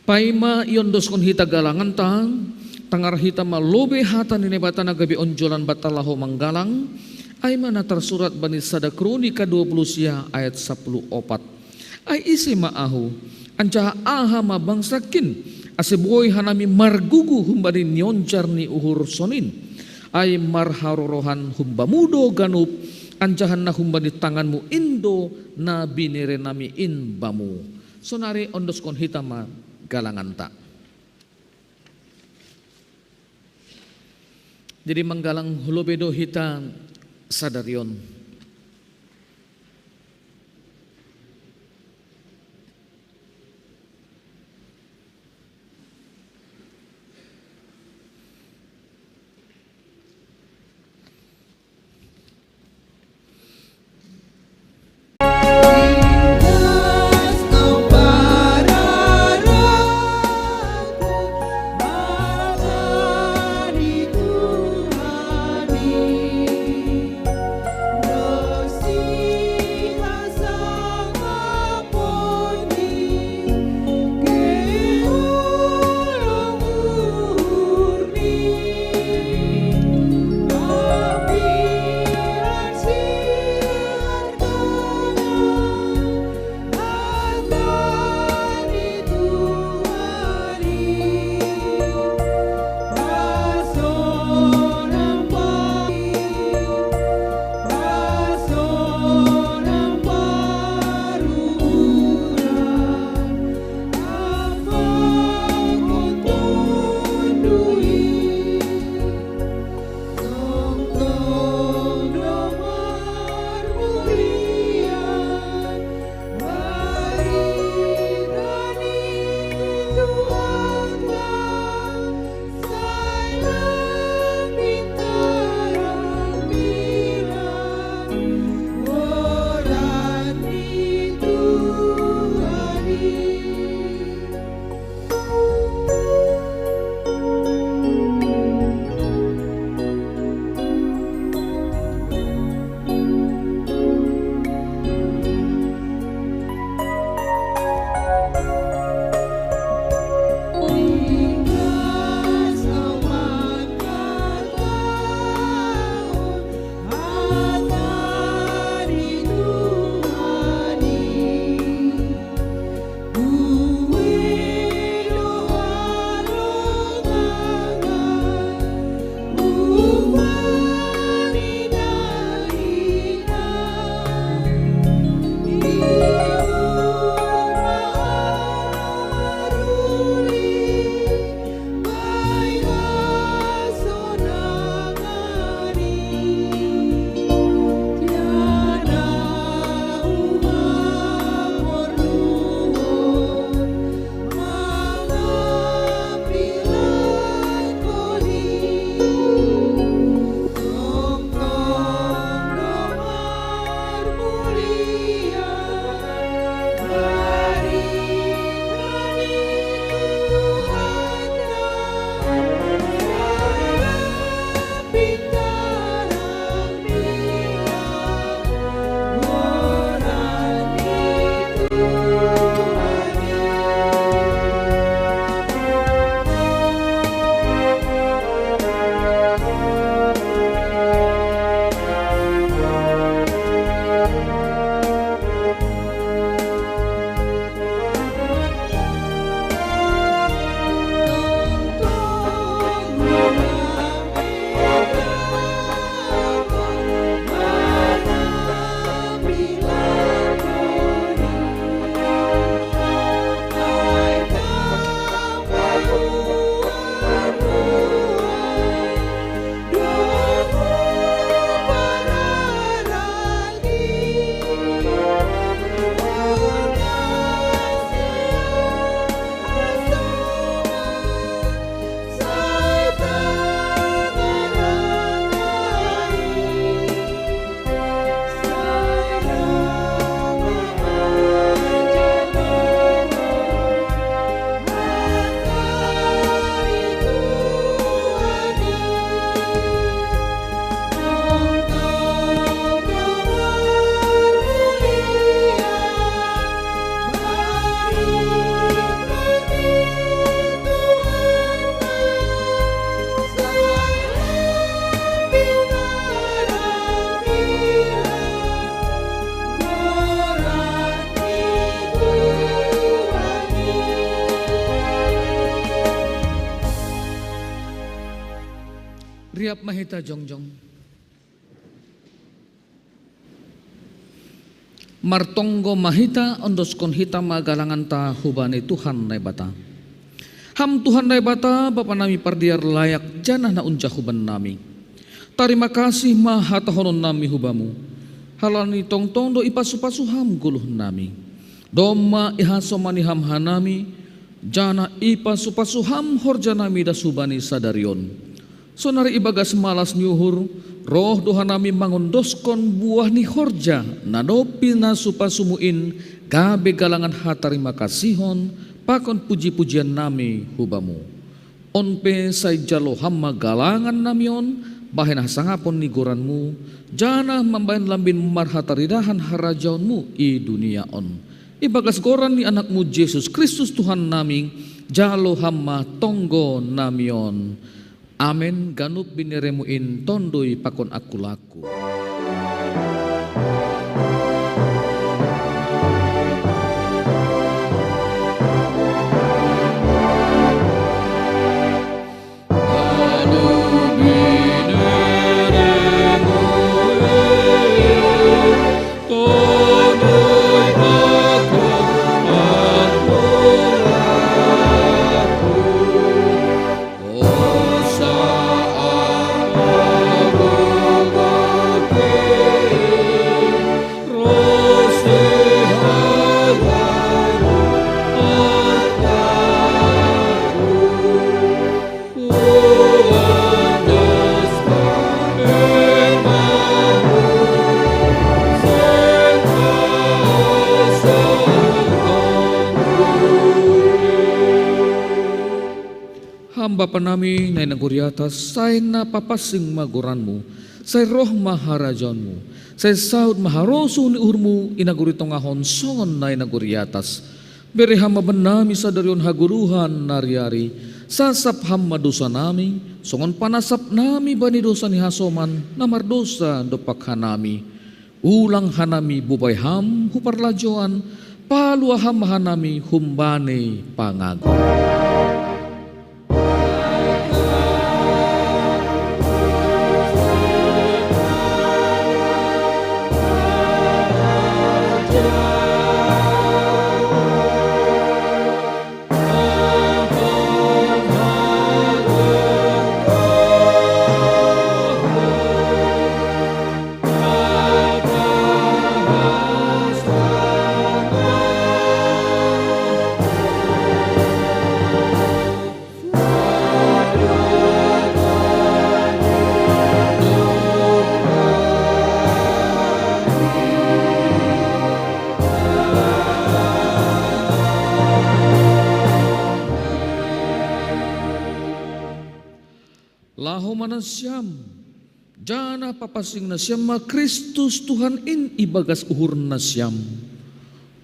Paima iondoskon hita galanganta, tangar hita ma lobei hata ni Naibata na gabe onjolan banta laho manggalang, ai ma na tarsurat bani sada Kronika dua puluh sia ayat sapuluh opat. Ai ise ma ahu, anjaha aha ma bangsangkin, ase boi hanami margugu humbani nionjar ni uhur sonin? Ai marharorohan hum Bamu do ganup, anjaha na humbani tangan-Mu in do na binerenami in Bamu. Sonari ondoskon hita ma galanganta. Jadi manggalang hu lobei do hita sadari on. Riap ma hita jongjong. Martonggo ma hita, ondoskon hita ma galanganta hubani Tuhan Naibata. Ham Tuhan Naibata, Bapa nami pardiar layak janah na unjah huban nami. Tarima kasih ma hatahonon nami hubamu. Halani tongtong do ipasu-pasu ham goluh nami. Domma ihasomani ham hanami, janah ipasu-pasu ham horja nami das hubani sadari on. Sonari ibagas malas ni uhur, roh do hanami mangondoskon buah ni horja na dob pinasu-pasumu in, gabe galangan hatarima kasihon pakon puji-pujian nami hubamu. On pe sai jalo ham ma galangan nami on, bahen hasangapon ni goranmu, janah mambahen lambin marhataridahan harajaonmu i dunia on. Ibagas goran ni Anakmu Jesus Kristus Tuhan nami, jalo ham ma tonggo nami on. Amen. Ganup bineremu in tondoi pakon angku laku. Ham Bapa nami na i nagori atas, sai na papansing ma goranmu, sai roh ma harajaonmu, sai saud ma harosuh ni uhurmu i nagori tongah on songon na i nagori atas. Bere ham ma bannami sadari on hagoluhan na riari, sasap ham ma dousa nami, songon panasap nami bani dousa ni hasoman na mardousa dompak hanami. Ulang hanami bobai ham hu parlajouan, palua ham ma hanami humbani pangago. Laho ma nasiam, janah papansing nasiam ma Kristus Tuhan in ibagas uhur nasiam.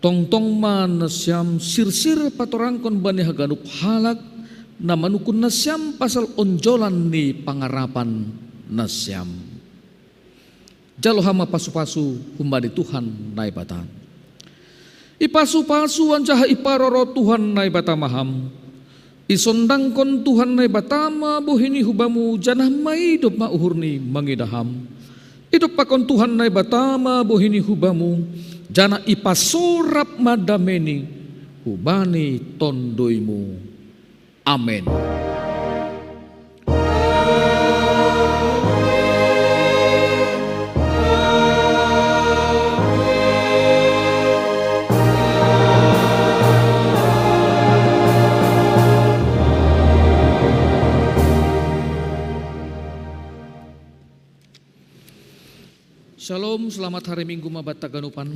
Tongtong ma nasiam sirsir patorangkon bani haganup halak na manungkun nasiam pasal onjolan ni pangarapan nasiam. Jalo ham ma pasu-pasu humbani Tuhan Naibata. Ipasu-pasu anjaha iparoro Tuhan Naibata ma ham. Isondangkon Tuhan Naibata ma bohini hubamu, janah maidop ma uhurni mangidah ham. Idompakkon Tuhan Naibata ma bohini hubamu, janah ipasorap ma dameni hubani tondoimu. Amen. Shalom, selamat hari Minggu ma banta ganupan.